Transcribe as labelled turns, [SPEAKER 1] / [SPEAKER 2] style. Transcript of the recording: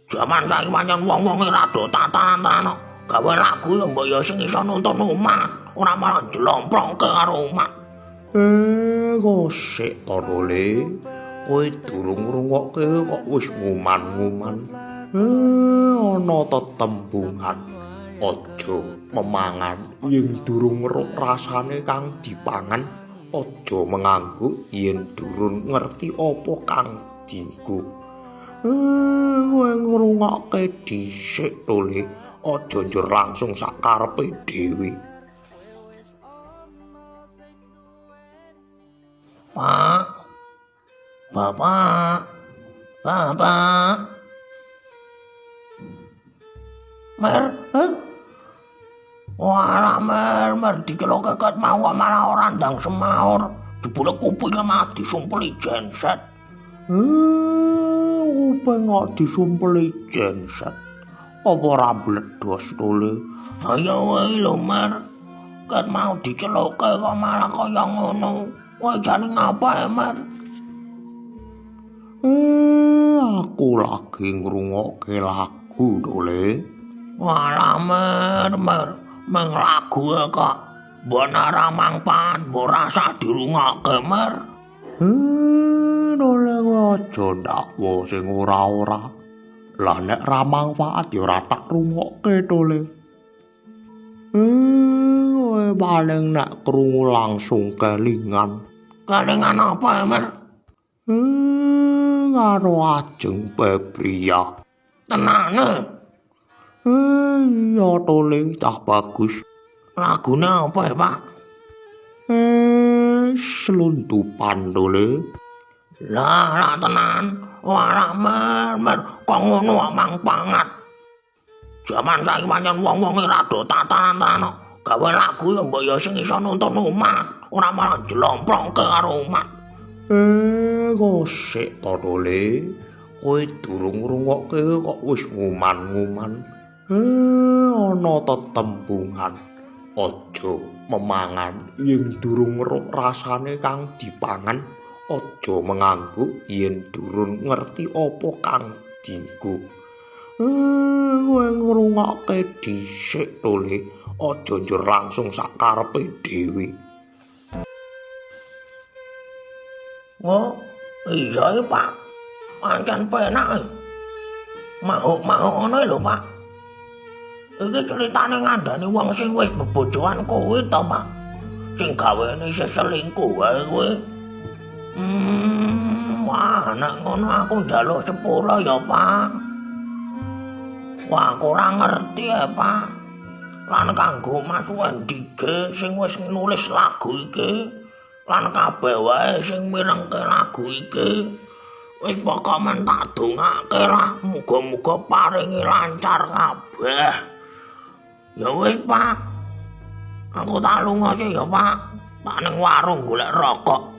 [SPEAKER 1] Jaman saiki pancen wong-wong ora do tatanan-tatanan. Gawe lagu ya mbok ya sing iso nonton umat, ora malah njlomprongke karo umat.
[SPEAKER 2] Kok sik to, Dole? Kowe durung ngrungokke kok wis nguman-nguman. Ana tetembungan. Aja memangan yen durung ngeruk rasane kang dipangan. Aja mengangguk yen durung ngerti apa kang dienggo. Kowe ngrungokke dhisik to, Le. Aja njur langsung sak karepe dhewe.
[SPEAKER 1] Pak. Bapak. Bapak. Mer, eh? Walah mer, mer diceloke ket mau kok malah ora ndang semaur. Jebule kupinge malah disumpeli genset.
[SPEAKER 2] Kuping kok disumpeli genset. Apa ora mbledos to, Le?
[SPEAKER 1] Ayo wae lho, Mer. Ket mau diceloke kok malah kaya ngono. Kowe jane ngapa, Mer?
[SPEAKER 2] Aku lagi ngrungokke lagu to, Le.
[SPEAKER 1] Walah, Mer, Mer. Meng lagu kok mbok ora mangpat, mbok rasa dirungokke, Mer.
[SPEAKER 2] Dole aja ndakwa sing ora-ora. Lah nek ra mangfaat ya ora tak rungokke to, Le. Kowe paling nek krungu langsung kelingan.
[SPEAKER 1] Kelingan apa, Mer?
[SPEAKER 2] Karo Ajeng Pebria.
[SPEAKER 1] Tenane?
[SPEAKER 2] Iya to, Le, cah bagus.
[SPEAKER 1] Lagune apa ya, Pak?
[SPEAKER 2] Seluntupan to, Le.
[SPEAKER 1] Lah, lah tenan. Walah, Mer, Mer, kok ngono kok mangpangat. Jaman saiki pancen wong-wong ora do tatanan-tatanan. Gawe lagu ya mbok ya sing iso nonton umat, ora malah njlomprongke karo umat.
[SPEAKER 2] Kok sik to, Le? Kowe durung ngrungokke kok wis nguman-nguman. Ana tetembungan. Aja memangan yen durung ngeruk rasane kang dipangan. Aja mengangguk yen durung ngerti apa kang dienggo. Kowe ngrungokke dhisik to, Le. Aja njur langsung sak karepe dhewe.
[SPEAKER 1] Oh, iya Pak. Pancen penak. Mahuk-mahuk ngono lho, Pak. Iki ceritane ngandani wong sing wis bebojoan kowe to, Pak. Sing gawene isih selingkuh wae kowe. Wah, nek ngono aku njaluk sepuro ya, Pak. Wah, aku ora ngerti ya, Pak. Lan kanggo Mas Wendy G sing wis nulis lagu iki, lan kabeh wae sing mirengke lagu iki, wis pokok men tak dongake lah, muga-muga paringi lancar kabeh. Ya wis, Pak. Aku tak lunga sih ya, Pak. Tak ning warung golek rokok.